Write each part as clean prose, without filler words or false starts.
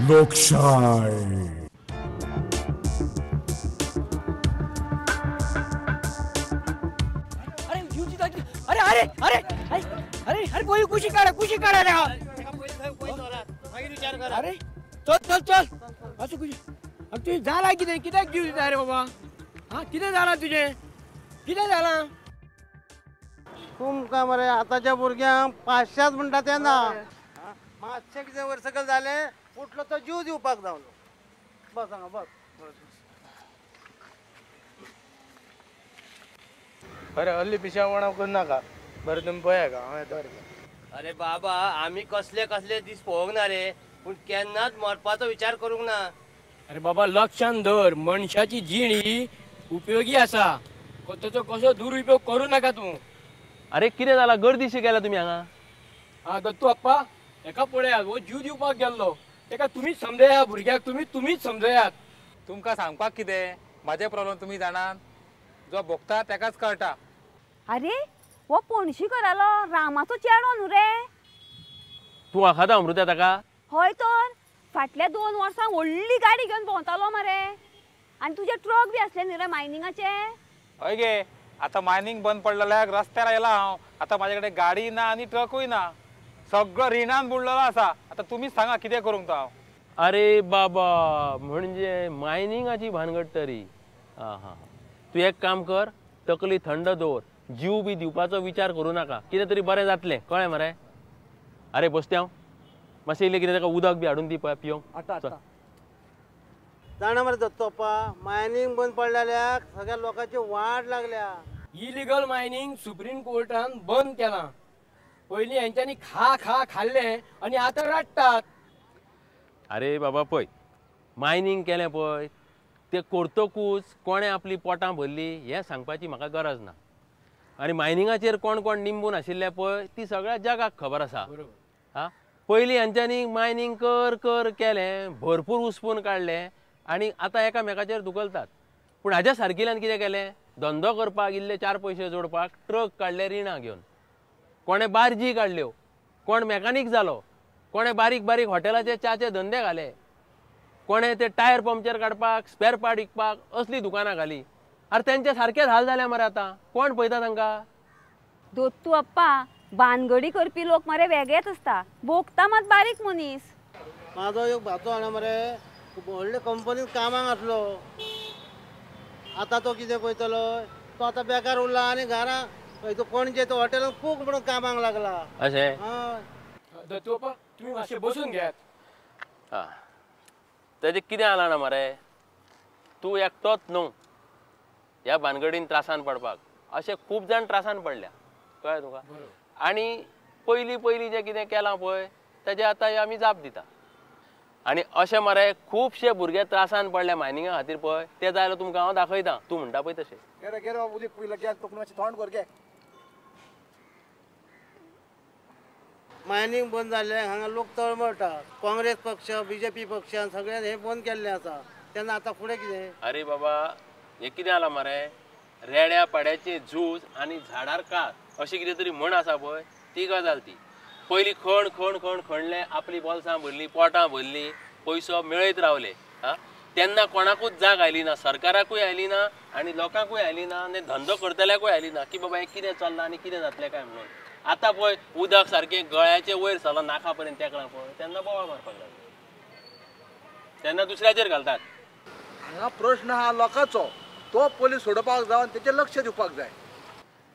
लोकशाय. अरे अरे अरे अरे अरे अरे कोई कुशी काढा, कुशी काढा रे. अरे चल चल चल असं कुशी. तुझी झाला कितें, कित्याक जीव दिता रे बाबा? हा कितें जालां तुजें, कितें जालां? तुमकां मरे आतांच्या भुरग्यांक पांचश्याच म्हणटा तें ना, मातशें कितें वयर सकयल जालें उठलो तो जीव दिवपाक धांवलो. बस हांगा बस. बरें अल्ली पिशावणां करनाका, बरें तुमी पळया हांव येता. अरे बाबा आमी कसले कसले दीस पळोवंक ना रे, पूण केन्नाच मरपाचो विचार करूंक ना. अरे बाबा लक्षान धर, मनशाची जीण ही उपयोगी आसा, तेचो कसो दुरुपयोग करूं नाका तूं. अरे कितें जालां, गर्दीशी गेला तुमी हांगा? हा दत्तू अप्पा हेका पळयात, हो जीव दिवपाक गेल्लो, तेका तुमीच समजयात, भुरग्याक तुमी तुमीच समजयात. तुमकां सांगपाक कितें, म्हाजे प्रॉब्लम तुमी जाणात, जो भोगता तेकाच कळटा. अरे हो पणशीकरालो रामाचो चेडो न्हू रे. तूं वळखता अमृता ताका? हय तर, फाटल्या 2 वर्सां व्हडली गाडी घेवन भोंवतालो मरे, आनी तुजे ट्रक बी आसले न्ही रे मायनिंगाचे. हय गे, आतां मायनींग बंद पडलेल्याक रस्त्यार आयला हांव, आतां म्हाजे कडेन गाडी ना आनी ट्रकूय ना, सगळो रिणान बुडलेलो आसा. आतां तुमीच सांगा कितें करूंक तो हांव. अरे बाबा म्हणजे मायनिंगाची भानगड तरी. आं हां, तूं एक काम कर, तकली थंड दवर, जीव बी दिवपाचो विचार करूं नाका, कितें तरी बरें जातलें, कळ्ळें मरे? अरे बसत्यांव मातशें इल्लें कितें ताका उदक बी हाडून दी पळय पिवंक. जाणा मरे दत्तोप्पा, मायनींग बंद पडलेल्याक सगळ्या लोकांची वाट लागल्या. इलिगल मायनींग सुप्रीम कोर्टान बंद केलां. पयलीं हेंच्यांनी खा खा खाल्लें आनी आतां रडटात. अरे बाबा पळय, मायनींग केलें पळय तें करतकूच कोणें आपली पोटां भरली हें सांगपाची म्हाका गरज ना. आनी मायनिंगाचेर कोण कोण निंबून आशिल्ले पळय ती सगळ्या जगाक खबर आसा. हां, पयलीं हेंच्यांनी मायनींग कर कर केलें, भरपूर उसपून काडलें आनी आतां एकामेकाचेर धुकलतात. पूण हाज्या सारकिल्यान कितें केलें, धंदो करपाक इल्ले 4 पयशे जोडपाक ट्रक काडले रिणां घेवन, कोणें बार्जी काडल्यो, कोण मॅकानीक जालो, कोणें बारीक बारीक हॉटेलाचे च्याचे धंदे घाले, कोणें ते टायर पंक्चर काडपाक स्पेर पार्ट विकपाक असलीं दुकानां घालीं. आरे तेंचे सारकेच हाल जाले मरे, आतां कोण पळयता तांकां? दत्तू अप्पा भानगडी करपी लोक मरे वेगळेच आसता, भोगता मात बारीक मनीस. म्हाजो एक भाचो आसा मरे, व्हडले कंपनीत कामाक आसलो, आतां तो कितें पळयतलो, तो आतां बेकार उरला आनी घरा पणजे तो हॉटेलान कूक म्हणून कामाक लागला. अशें? हय. दत्तू अप्पा तुमी मातशें बसून घेयात. आं, तेजें कितें जालां ना मरे, तूं एकटोच न्हू ह्या भानगडीन त्रासान पडपाक, अशे खूब जाण त्रासान पडल्या, कळ्ळें तुका? आनी पयलीं पयलीं जें कितें केलां पळय तेजें आतां आमी जाप दिता. आनी अशें मरे खुबशे भुरगे त्रासान पडल्या मायनिंगा खातीर पळय, ते जाल्यार तुमकां हांव दाखयता, तूं म्हणटा पळय तशें. मायनींग बंद जाल्लें हांगा लोक तळमळटा, काँग्रेस पक्ष बीजेपी पक्षान सगळ्यान हें बंद केल्लें आसा, तेन्ना आतां फुडें कितें? अरे बाबा हें कितें जालां मरे, रेड्या पाड्याचें झूज आनी झाडार कात अशी कितें तरी म्हण आसा पळय, ती गजाल ती. पयलीं खण खण खण खणलें, आपली बोल्सां भरलीं, पोटां भरलीं, पयसो मेळयत रावले. आं, तेन्ना कोणाकूच जाग आयली ना, सरकाराकूय आयली ना आनी लोकांकूय आयली ना आनी धंदो करतल्याकूय आयली ना की बाबा हें कितें चल्लां आनी कितें जातलें काय म्हणून. आतां पळय उदक सारकें गळ्याचे वयर सरलां, नाका पर्यंत तेंकलां पळय, तेन्ना बोवाळ मारपाक लागले, तेन्ना दुसऱ्याचेर घालतात. हांगा प्रश्न हा लोकांचो, तो पयलीं सोडोवपाक जाय आनी तेचेर लक्ष दिवपाक जाय.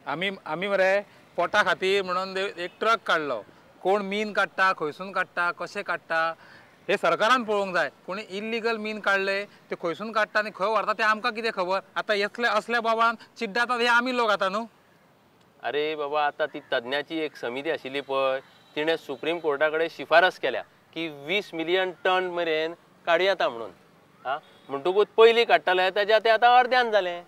आमी आमी मरे पोटा खातीर म्हणून एक ट्रक काडलो, कोण मीन काडटा, खंयसून काडटा, कशें काडटा हे सरकारान पळोवंक जाय. कोणी इल्लिगल मीन काडले ते खंयसून काडटा आनी खंय व्हरता ते आमकां कितें खबर. आतां येतले असल्या बाबान चिड्डातात हे आमी लोक आतां न्हू. अरे बाबा आतां ती तज्ञाची एक समिती आशिल्ली पळय, तिणें सुप्रीम कोर्टा कडेन शिफारस केल्या की 20 मिलियन टन मेरेन काडयता म्हणून. आं, म्हणटकूच पयलीं काडटाले तेज्या तें आतां अर्द्यान जालें.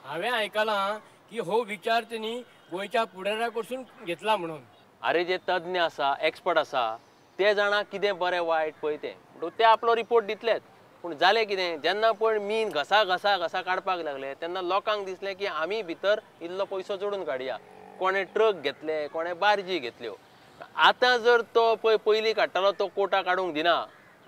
हांवें आयकलां की हो विचार तेणी गोंयच्या फुडाऱ्या कडसून घेतला म्हणून. अरे जे तज्ञ आसा, एक्सपर्ट आसा, ते जाणा कितें बरें वायट पळय तें, म्हणटकूच ते आपलो रिपोर्ट दितलेच. पूण जालें कितें, जेन्ना पळय मीन घसा घसा घसा काडपाक लागले तेन्ना लोकांक दिसलें की आमी भितर इल्लो पयसो जोडून काडया. कोणें ट्रक घेतले, कोणें बार्जी घेतल्यो. आतां जर तो पळय पयलीं काडटालो तो कोटा काडूंक दिना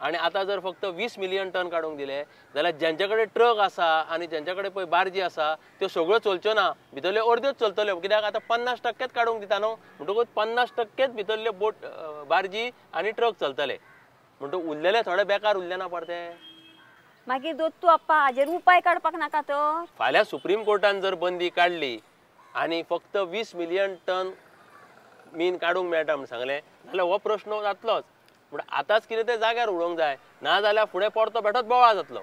आनी आतां जर फक्त 20 मिलियन टन काडूंक दिले जाल्यार ज्यांचे कडेन ट्रक आसा आनी ज्यांचे कडेन पळय बार्जी आसा त्यो सगळ्यो चलच्यो ना, भितरल्यो अर्द्योच चलतल्यो. कित्याक आतां 50% काडूंक दिता न्हू, म्हणटकूच 50% भितरल्यो बोट बार्जी आनी ट्रक चलतले, म्हणटकूच उरलेले थोडे बेकार उरले ना परते. मागीर दत्तू आप्पा हाजेर उपाय काडपाक नाका तर? फाल्यां सुप्रीम कोर्टान जर बंदी काडली आनी फक्त 20 मिलियन टन मीन काडूंक मेळटा म्हूण सांगलें जाल्यार हो प्रश्न जातलोच. पूण आतांच कितें तें जाग्यार उडोवंक जाय, ना जाल्यार फुडें परतो बेठोच बोवाळ जातलो.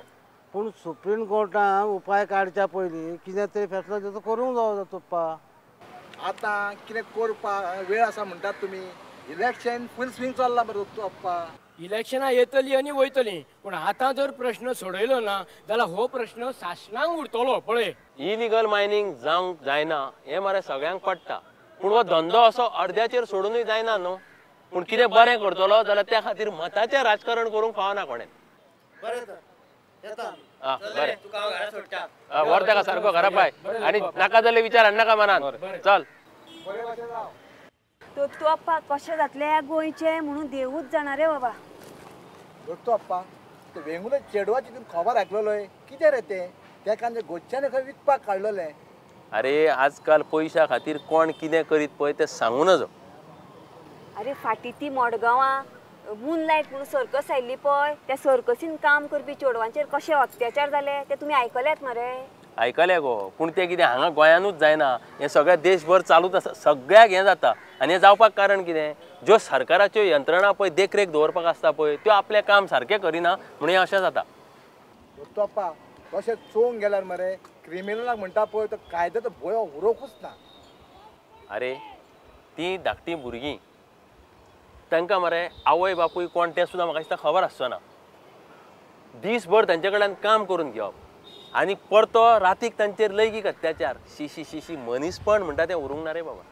पूण सुप्रीम कोर्टान उपाय काडच्या पयलीं कितें तरी फैसलो तेजो करूंक जावो दत्तूप्पा. आतां कितें करपाक वेळ आसा म्हणटात तुमी, इलेक्शन फूल स्विंग चल्लां मरे दत्तू आप्पा. इलेक्शनां येतली आनी वयतली, पूण आतां जर प्रश्न सोडयलो ना जाल्यार हो प्रश्न सासणांक उरतलो. पळय इलिगल मायनींग जावंक जायना हें मरे सगळ्यांक पडटा, पूण हो धंदो असो अर्द्याचेर सोडूनय जायना न्हू. पूण कितें बरें करतलो जाल्यार त्या खातीर मताचें राजकारण करूंक फावना कोणें. बरें व्हर ताका सारको घरा पाय आनी नाका जाल्यार विचार हाडनाका मनान. चल दत्तू आप्पा कशें जातलें गोंयचें म्हणून देवूच जाणा रे बाबा. दत्तू आप्पा ते वेंगुर्ला चेडवाची तुमी खबर आयकलोय कितें रे तें, तेका गोच्याने खंय विकपाक काडलोलें. अरे आजकाल पयशा खातीर कोण कितें करीत पळय तें सांगू नजो. अरे फाटीं ती मडगांवां मूनलायट म्हणून सर्कस आयिल्ली पळय, त्या सर्कसीन काम करपी चेडवांचेर कशे अत्याचार जाले ते तुमी आयकल्यात मरे? आयकले गो, पूण तें कितें हांगा गोंयानूच जायना, हें सगळ्या देशभर चालूच आसा, सगळ्याक हें जाता. आनी हें जावपाक कारण कितें, ज्यो सरकाराच्यो यंत्रणा पळय देखरेख दवरपाक आसता पळय त्यो आपलें काम सारकें करिना म्हणून हें अशें जाता. दत्तू आप्पा तशें चोवंक गेल्यार मरे क्रिमिनलाक म्हणटा पळय तो कायद्याचो भंय उरोकूच ना. अरे तीं धाकटीं भुरगीं तांकां मरे आवय बापूय कोण तें सुद्दां म्हाका दिसता खबर आसचो ना. दीसभर तांचे कडल्यान काम करून घेवप आनी परतो रातीक तांचेर लैंगीक अत्याचार, शी शी शी शी, मनीसपण म्हणटा तें उरूंक ना रे बाबा.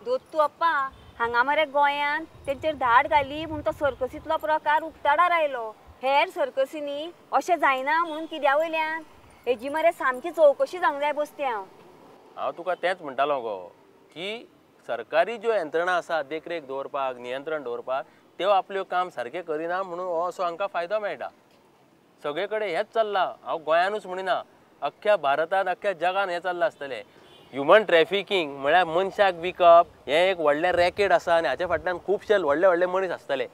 दत्तू आप्पा हांगा मरे गोंयांत तेंचेर धाड घाली म्हूण तो सर्कसींतलो प्रकार उक्ताडार आयलो. हेर सर्कसींनी अशें जायना म्हणून कित्या वयल्यान हेजी मरे सामकी चवकशी जावंक जाय बसते. हांव हांव तुका तेंच म्हणटालो गो की सरकारी ज्यो यंत्रणा आसा देखरेख दवरपाक, नियंत्रण दवरपाक, त्यो आपल्यो काम सारकें करिना म्हणून हो असो हांकां फायदो मेळटा. सगळे कडेन हेंच चल्लां, हांव गोंयानूच म्हणिना, अख्ख्या भारतांत अख्ख्या जगान हें चल्लां आसतलें. ह्युमन ट्रॅफिकींग म्हळ्यार मनशाक विकप हें एक व्हडलें रॅकेट आसा आनी हाच्या फाटल्यान खुबशे व्हडले व्हडले मनीस आसतले.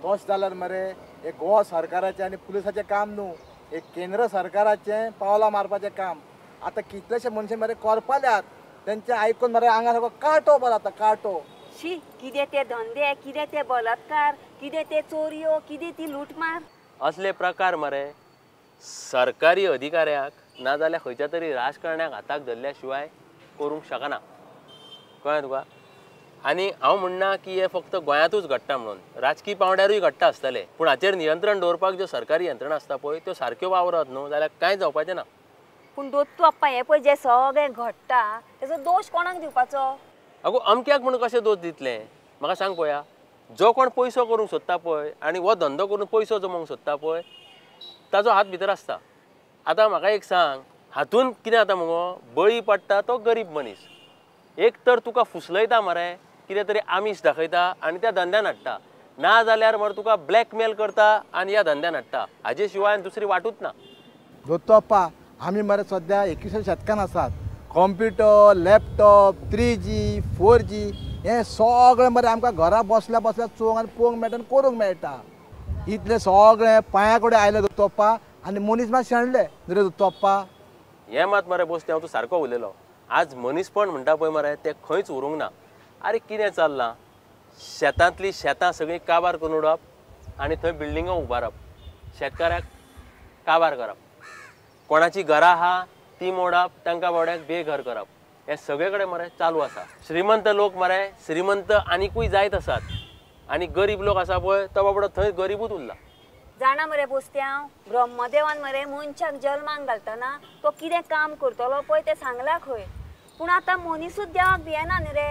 तशें जाल्यार मरे हे गोवा सरकाराचें आनी पुलिसाचें काम न्हू, हे केंद्र सरकाराचें पावलां मारपाचें काम. आतां कितलेशे मनशे मरे करपाल्यात, तेंचे आयकून मरे आंगा सारको कांटो बरो आतां कांटो. शी, कितें ते धंदे, कितें ते बलात्कार, कितें ते चोरयो, कितें ती लुटमार, असले प्रकार मरे सरकारी अधिकाऱ्याक ना जाल्यार खंयच्या तरी राजकारण्याक हाताक धरल्या शिवाय करूंक शकना. कळ्ळें तुका? आनी हांव म्हणना की हें फक्त गोंयांतूच घडटा म्हणून, राजकी पांवड्यारूय घडटा आसतलें, पूण हाचेर नियंत्रण दवरपाक ज्यो सरकारी यंत्रणा आसता पळय त्यो सारक्यो वावरत न्हू जाल्यार कांय जावपाचें ना. पूण दत्तू आप्पा हें पळय जें सगळें घडटा तेजो दोश कोणाक दिवपाचो? आगो अमक्याक म्हणून कशें दोश दितलें म्हाका सांग पळया. जो कोण पयसो करूंक सोदता पळय आनी हो धंदो करून पयसो जमोवंक सोदता पळय ताजो हात भितर आसता. आतां म्हाका एक सांग, हातून कितें जाता मुगो, बळी पडटा तो गरीब मनीस. एक तर तुका फुसलयता मरे, कितें तरी आमीश दाखयता आनी त्या धंद्यान हाडटा, ना जाल्यार मरे तुका ब्लॅकमेल करता आनी ह्या धंद्यान हाडटा. हाजे शिवाय दुसरी वाटूच ना. दत्तू आप्पा आमी मरे सद्या 21व्या शतकान आसात. कॉम्प्युटर, लॅपटॉप, 3G 4G हें सगळें मरे आमकां घरा बसल्या बसल्या चोवंक आनी पळोवंक मेळटा आनी करूंक मेळटा. इतलें सगळें पांया कडेन आयलें दत्तू आप्पा आनी मनीस मात शेणले न्हू रे दत्तू आप्पा. हें मात मरे बसते हांव तूं सारको उलयलो. आज मनीसपण म्हणटा पळय मरे तें खंयच उरूंक ना. आरे कितें चल्लां, शेतांतलीं शेतां सगळीं काबार करून उडोवप आनी थंय बिल्डिंगो उबारप, शेतकाऱ्याक काबार करप, कोणाची घरां आहा ती मोडप, तांकां बावड्याक बेघर करप, हें सगळे कडेन मरे चालू आसा. श्रीमंत लोक मरे श्रीमंत आनिकूय जायत आसात आनी गरीब लोक आसा पळय तो बाबडो थंय गरिबूच उरला. जाणा मरे बोस्त्यांव, ब्रह्मदेवान मरे मनशाक जल्माक घालतना तो कितें काम करतलो पळय तें सांगलां खंय, पूण आतां मनीसूच देवाक भियेना न्ही रे.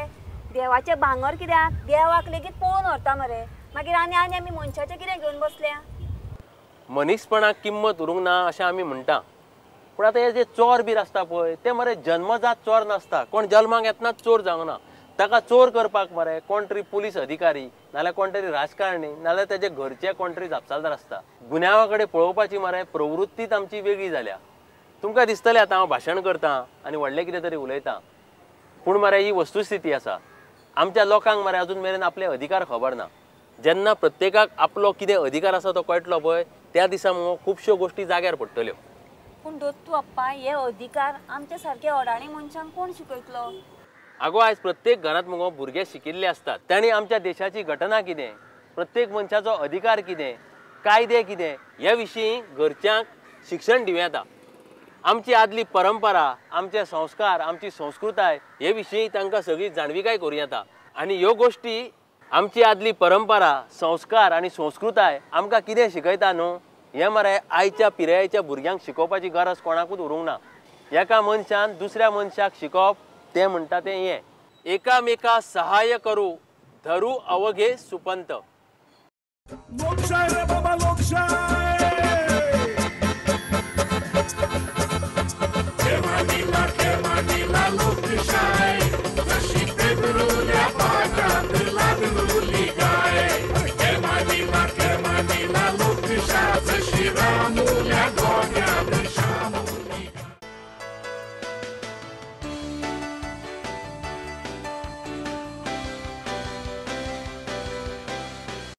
देवाचें भांगर कित्याक, देवाक लेगीत पळोवन व्हरता मरे, मागीर आनी आनी आमी मनशाचें कितें घेवन बसल्या. मनीसपणाक किंमत उरूंक ना अशें आमी म्हणटा, पूण आतां हे जे चोर बीर आसता पळय ते मरे जन्मजात चोर नासता, कोण जल्माक येतनाच चोर जावंक ना, ताका चोर करपाक मरे कोण तरी पुलीस अधिकारी नाल्यार कोण तरी राजकारणी नाल्यार तेजे घरचे कोण तरी जापसालदार आसता. गुन्यांवा कडेन पळोवपाची मरे प्रवृत्तीच आमची वेगळी जाल्या. तुमकां दिसतलें आतां हांव भाशण करतां आनी व्हडलें कितें तरी उलयतां, पूण मरे ही वस्तुस्थिती आसा. आमच्या लोकांक मरे अजून मेरेन आपले अधिकार खबर ना. जेन्ना प्रत्येकाक आपलो कितें अधिकार आसा तो कळटलो पळय त्या दिसा मुगो खुबश्यो गोश्टी जाग्यार पडटल्यो. पूण दत्तू अप्पा, हे अधिकार आमच्या सारके अडाणी मनशांक कोण शिकयतलो? आगो आयज प्रत्येक घरांत मुगो भुरगे शिकिल्ले आसतात. तांणी आमच्या देशाची घटना कितें, प्रत्येक मनशाचो अधिकार कितें, कायदे कितें हे विशीं घरच्यांक शिक्षण दिवं येता. आमची आदली परंपरा, आमचे संस्कार, आमची संस्कृताय हे विशीं तांकां सगळी जाणविकाय करूं येता. आनी ह्यो गोश्टी आमची आदली परंपरा, संस्कार आनी संस्कृताय आमकां कितें शिकयता न्हू हें मरे आयच्या पिरायेच्या भुरग्यांक शिकोवपाची गरज कोणाकूच उरूंक ना. एका मनशान दुसऱ्या मनशाक शिकोवप तें म्हणटा तें हें एकामेका सहाय्य करू धरू अवघे सुपंत. लोकशाय रे बाबा लोकशाय.